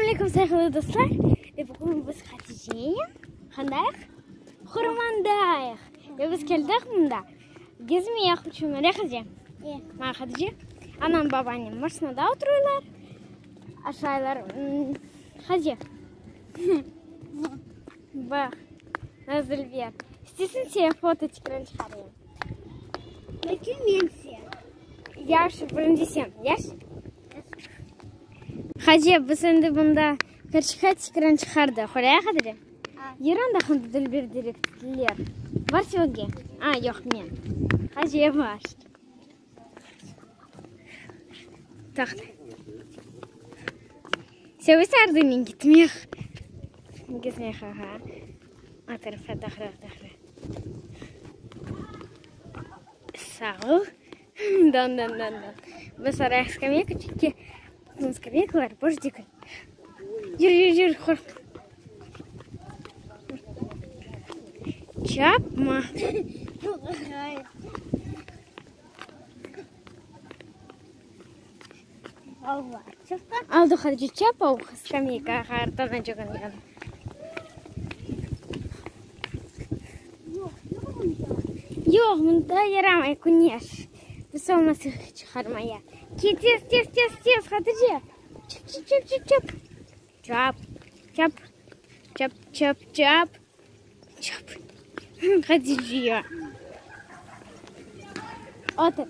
Selâm aleyküm sayğılı dostlar! Ve bugün biz Haticenen qandayıq? Qurmandayıq. Ve biz keldik mında gezmeye içün. Öyle Hatice? Mana Hatice. Anam babanem maşinada oturıyorlar. Aşaylar. Hatice. Baq. Nasıl dülber. İsteysiñ sen foto çıqarayım. Lâkin men sen. Yahşı, birinci sen. Yahşı? Hacı, biz endi bunda kerçekten tikran çıqardıq. Öyle, Qadri? Yür anda qanday dülber terekler. Bar sevge. A, yoq, men. Hacı, bar. Toqta. Sevgi sardınen gitmek. Gitmek, aha. O tarafa doğru, doğru. Sağ ol. Dan, dan, dan, dan. Biz arayıq skameyka, çünki bizim skameykalar boş degil. Yür, yür, yür, qorq. Çapma. Aldı Hatice çapa o skameykağa artana cögüngen. Yoq, mında yaramay küneş. Biz olmasaq çıqarmaya. Ke tez, tez, tez, tez, Hatice. Çap, çap, çap, çap, çap. Çap, çap, çap, çap, çap. Çap. Hatice. Otur.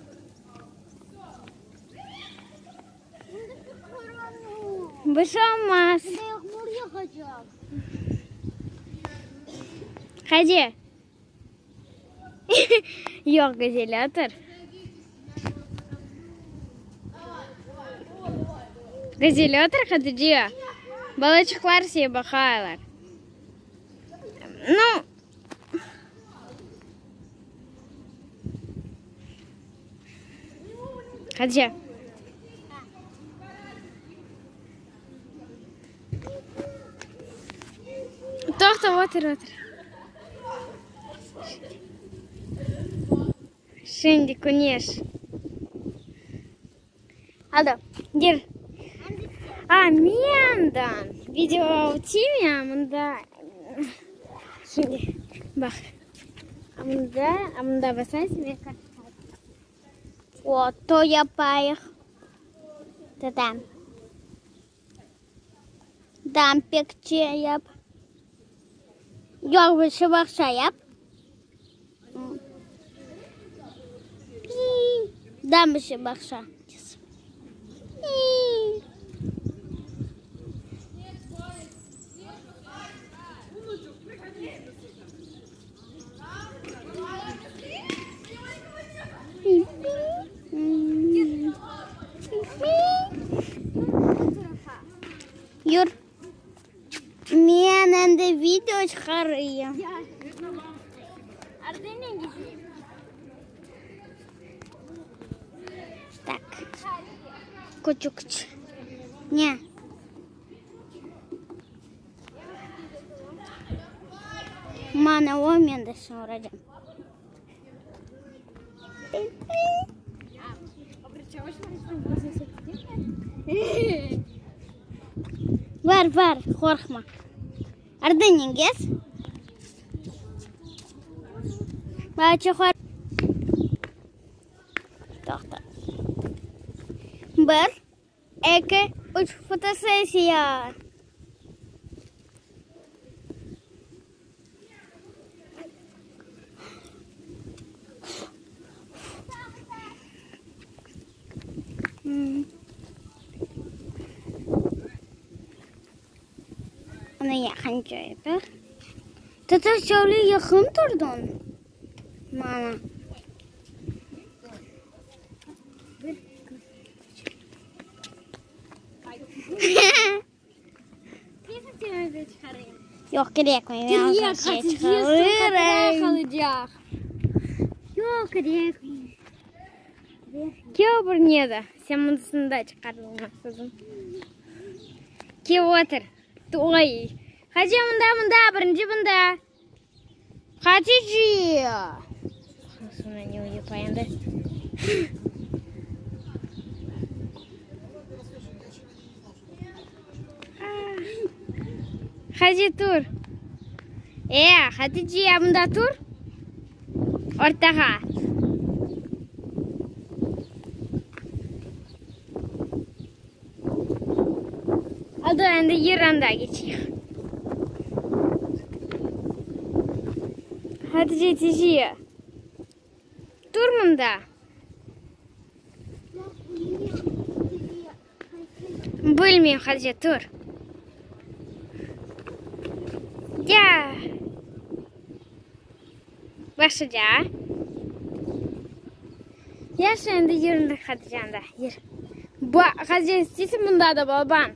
Bir şey olmaz. Hadi. Yoq, güzel, otur. Güzel, otur, Hatice. Balaçıqlar seni baqalar. Nu. Hatice. Toqta, otur, otur. Şimdi küneş. Aldı, gir. A, mendan. Video öteyim ya, mında. Şimdi, baq. Mında, mında basaysıñ ve Foto yapayıq. Tatam. Dam pekçe yap. Yoq, bir şey baqça yap. Dam bir şey baqça. Yur. Men endi video çıqarayım. Tak. Küçük. Ne? Mana o men de soracağım. Bar, bar, qorqma. Ardınen kez. Balaçıqlar. Toqta. Bir, eki, üç, fotosessiya. Onı yaqın coydı. Tata şöyle yaqın turdıñ mana. Yoq, kerekmey. Men Kerek, özüm Hatice, çıqarırım. qalacaq. Yoq, kerekmey. Kel bir nede, sen mındasında çıqarılmasızım. Kel otur. Oy. Hatice mında, mında, birinci mında. Hatice. Sonra ne uyup endi. Hacı tur. E, Hatice, mında tur. Ortağa. Aldı endi yür anda keçeyik. Hatice tişiye. Tur mında. Bilmeyim, Hatice, tur. Ya. Başıca. Yahşı, endi yüründik, Hatice, anda. Yür. Hatice, isteysiñ mında da balaban.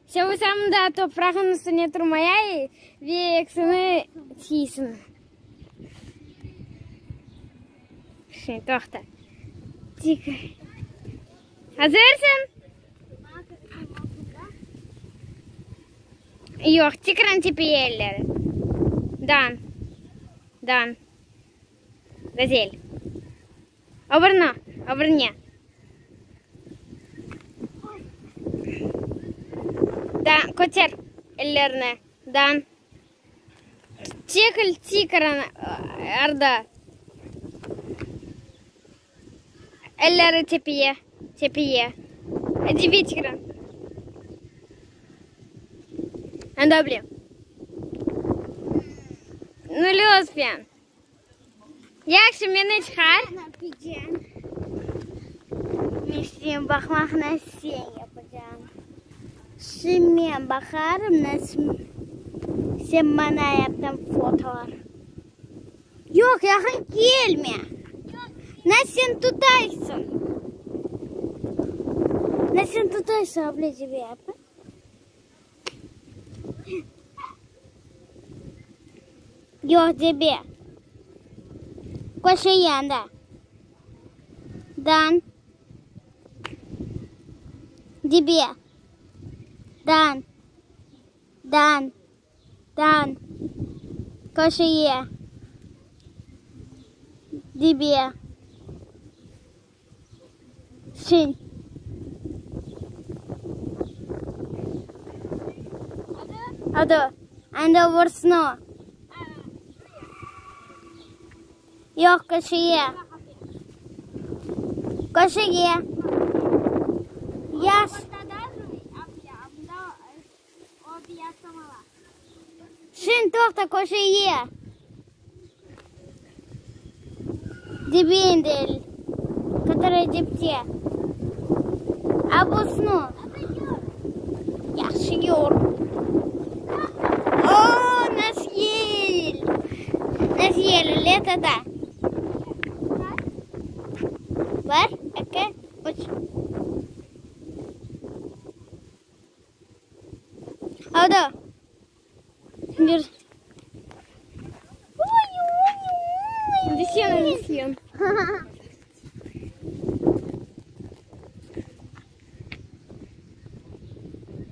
Sen bolsañ mında toprağın üstüne turmaya ve eksini tiysiñ. Şimdi toqta. Tik. Azırsıñ? Yoq, Tikran tepeye elleri. Dan. Dan. Gazel. Obrno, obrne. Dan, köter ellerini. Dan. Çekil, Tikran, ardı. Elleri tepeye, tepeye. Dibi Tikran. Anda bilem. Nu, lütfen. Yahşı, meni çıqar. Men isteyim baqmaq, nasıl sen yapacağın. Şimdi men baqarım, nasıl sen maña yaptın fotolar. Yoq, yaqın kelme. Nasıl sen tutaysıñ? Nasıl sen tutaysıñ, abla dep yapın. Yoq, debe. Köşe yanda. Dan. Debe. Dan. Dan. Dan. Köşeye. Debe. Şin. Adı. Anda vursın o. Yoq, köşege. Köşege. Yaş. Şin, toqta, köşege. Dibindel, который dipte. Abusnu. Yahşı yür. O, nasıl yel. Nasıl yel, letada. Bir, eki, üç. Oldu. Yür. Sen, sen.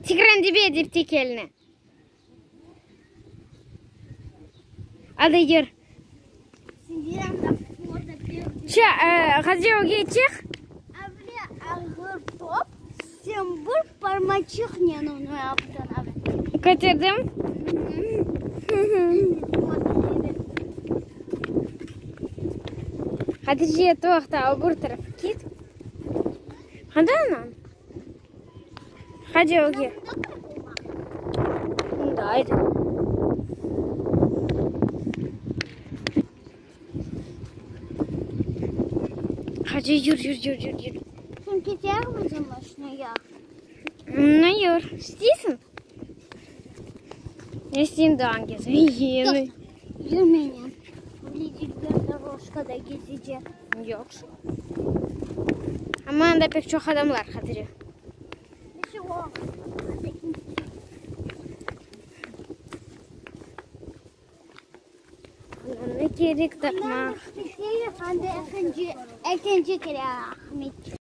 Tigran dibe dep tek elini. Adı yür. Şu, Hatice ögge çık. Abla, top. Sen bir parmaçıqnen onı yaptın, abi. Köterdim. Hatice, toqta, öbür tarafqa ket. Qanda anañ? Hadi ögge. Mında, aydı. Hadi yür, yür, yür, yür, yür. Sen ketermizin maşinaya? Nu, yür. İsteysiñ? İsteyim daa gezmege. Yür menen. Dülber doroşkada gezecek. Yoq. Amma anda pek çoq adamlar, Hatice. Ne kerek tapmaq. Ekinci, ekinci kere Ahmet.